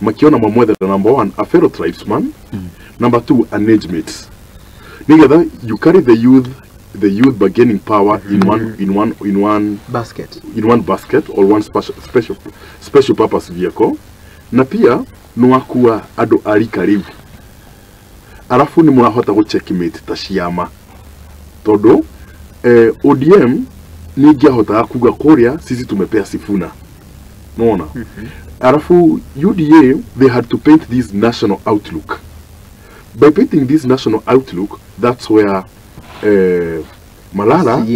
Makiona mamwethera, number one, a fellow tribesman, number two, an age mate, nigetha you carry the youth bargaining power in one basket, in one basket or one special purpose vehicle. Na pia nĩwakua andũ a rika rĩu, arabu nĩ mũrahota gũ checkmate ta ciama, tondũ ODM nĩ ingĩahotaga kuga kũrĩa sisi tumepea Sifuna, nona arabu UDA, they had to paint this national outlook. By painting this national outlook, that's where Malala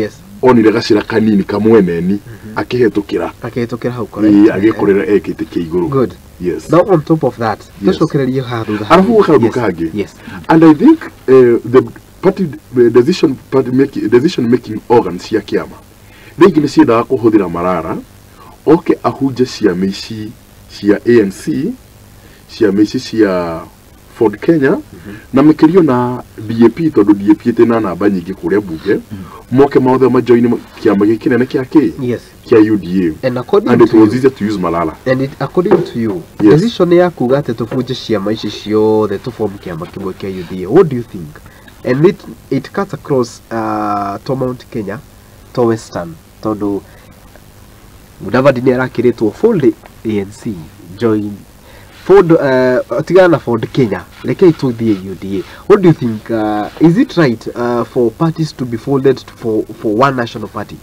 onire gacĩra kanini kamweneni akĩhetũkĩra. Akĩhĩtũkĩra hau. Ĩĩ, agĩkorera ekĩte kĩa igũrũ. Good. Yes. Now, on top of that, Yes. tũcokererie haha thutha. Arabu kaũndũ kangĩ, and I think the party, the decision party making, decision making organs cia kĩama rĩngĩ nĩ ciendaga kũhũthĩra Marara oke ahunje ciama ici cia ANC, ciama ici cia Ford Kenya, na makĩrio na DAP, tondũ DAP ĩtĩ na namba nyingĩ kũrĩa bunge, moke mothe majoini kĩama gĩkĩ kĩnene kĩa kĩ kĩa UDA. And according And it to was you, easier to use Malala. And it, according to you, Yes. decision ya kuga atĩ tũbunje ciama ici ciothe tũform kĩama kĩmwe kĩa UDA, what do you think? And it cuts across to Mount Kenya, to Western, tondũ Mudavadi nĩ arakĩrĩtwo fold ANC, join Ford, tigana na Ford Kenya, rekei tũthiĩ UDA. What do you think, is it right for parties to be folded for one national party?